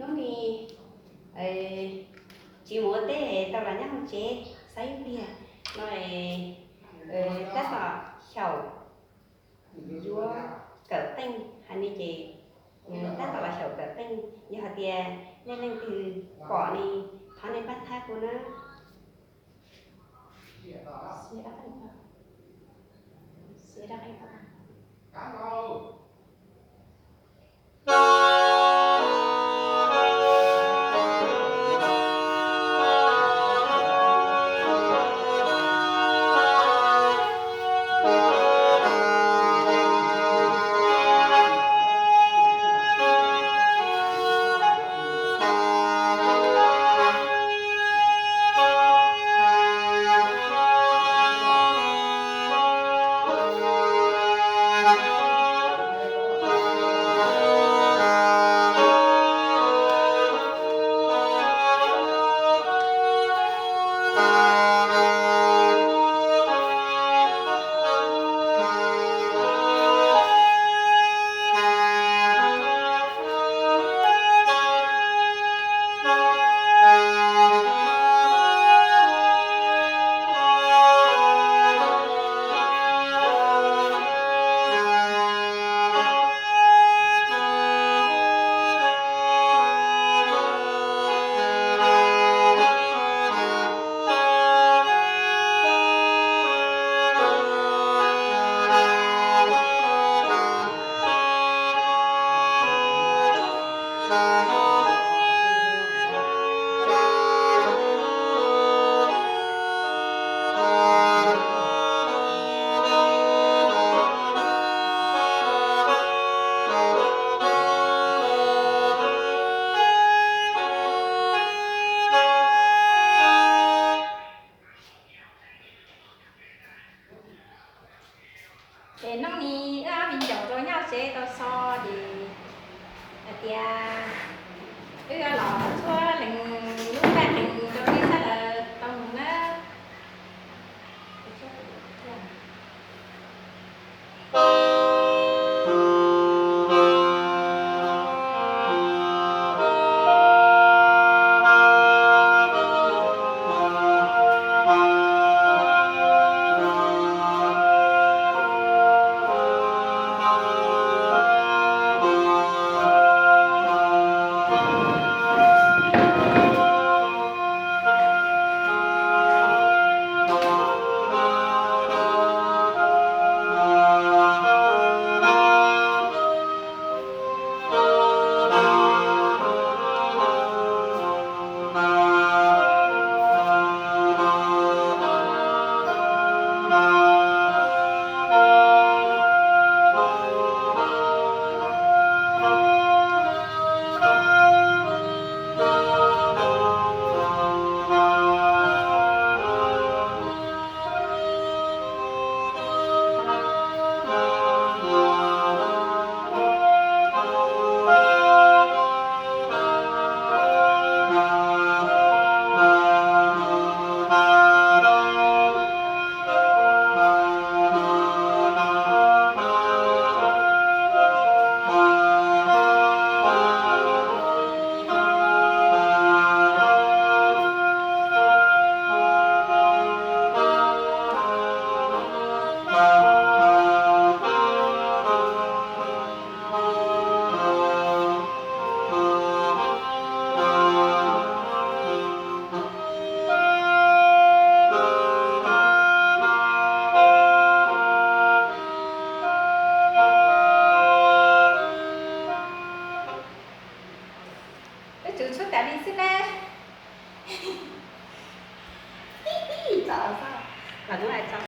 Hnub no tsis mus ua teb, tau los nyob hauv tsev xav ib pliag no, tab tom xyaum yuav kawm qeej hais no ces tab tom los xyaum kawm qeej. Yog hais tias nej leej twg pom no, thov nej pab thab kuv na. Ces hnub no wb ob viv ncaus rau nyob tsev tau so ces hais tias wb los tshuab lees lub paj lees rau nej sawv daws tau mus nawb. Wb tsum tshuab tas li xwb na.